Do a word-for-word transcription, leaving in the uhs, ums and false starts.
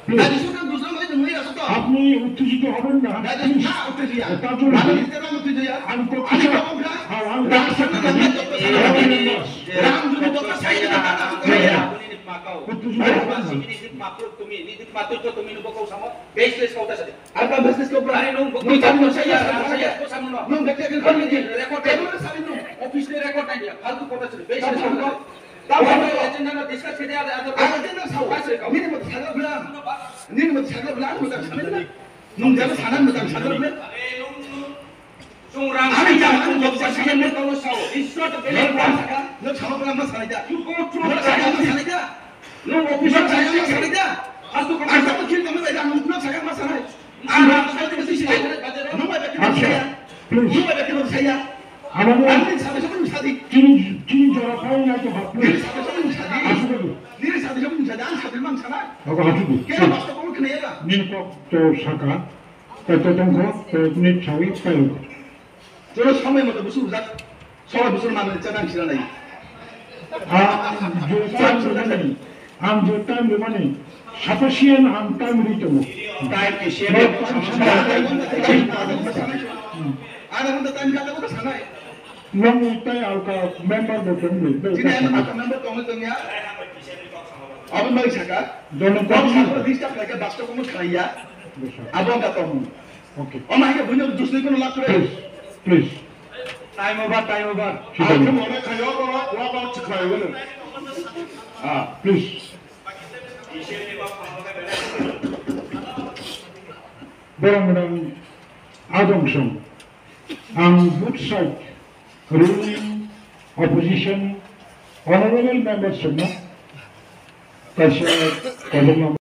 Please. আপনি উত্তেজিত হবেন না। Please। তার জন্য আমি তো কিছু, হ্যাঁ, আমি তো কিছু করতে পারি না। উত্তেজিত হবেন না। Office ni record nai, faltu kotha chwla. Tamo agenda no discuss khe de, agenda sao. Nini mata sakla bwla. Nini mata sakla bwla, ang mata sakla bwla. Nwng jani sana mata sakla bwla. Ani jani ang mata sakla bwla. Nwng sakla bwla, ma sanai da. Nwng sakla bwla, ma sanai da. Nwng office sakla bwla, ma sanai da. Ang sakla bwla, ma sanai da. Acha, please. Amani chini, chini jora pai na to hap, please. Asukali. Ogo hatudu. Nini kok to saka, to, to tongkho, to nini chawi, to. Jono samai moto busu ujak. Soba bising mano chana ang sira nai. Ang je time rwmani, ang je time rwmani, sufficient ang time rwi tongo. Time is share. Ada pun time kata kata sanai. Nwng tai alka member bo tong di. Sini ada alka member tong tong ya. Abo mai saka. Jono tong saka disturb lagi bakso ko mo khaya. Abo ang tong. Okay. Omo hai khe buino dusni kono lab kwrwi. Please, please. Time over, time over. Ang khe mone khayo, wa, wa, wa, chikhlayo, wale. Ah, please. Borok mwnang adong song. Ang both side, ruling, opposition, honorable members song no. Kaisa, kaisa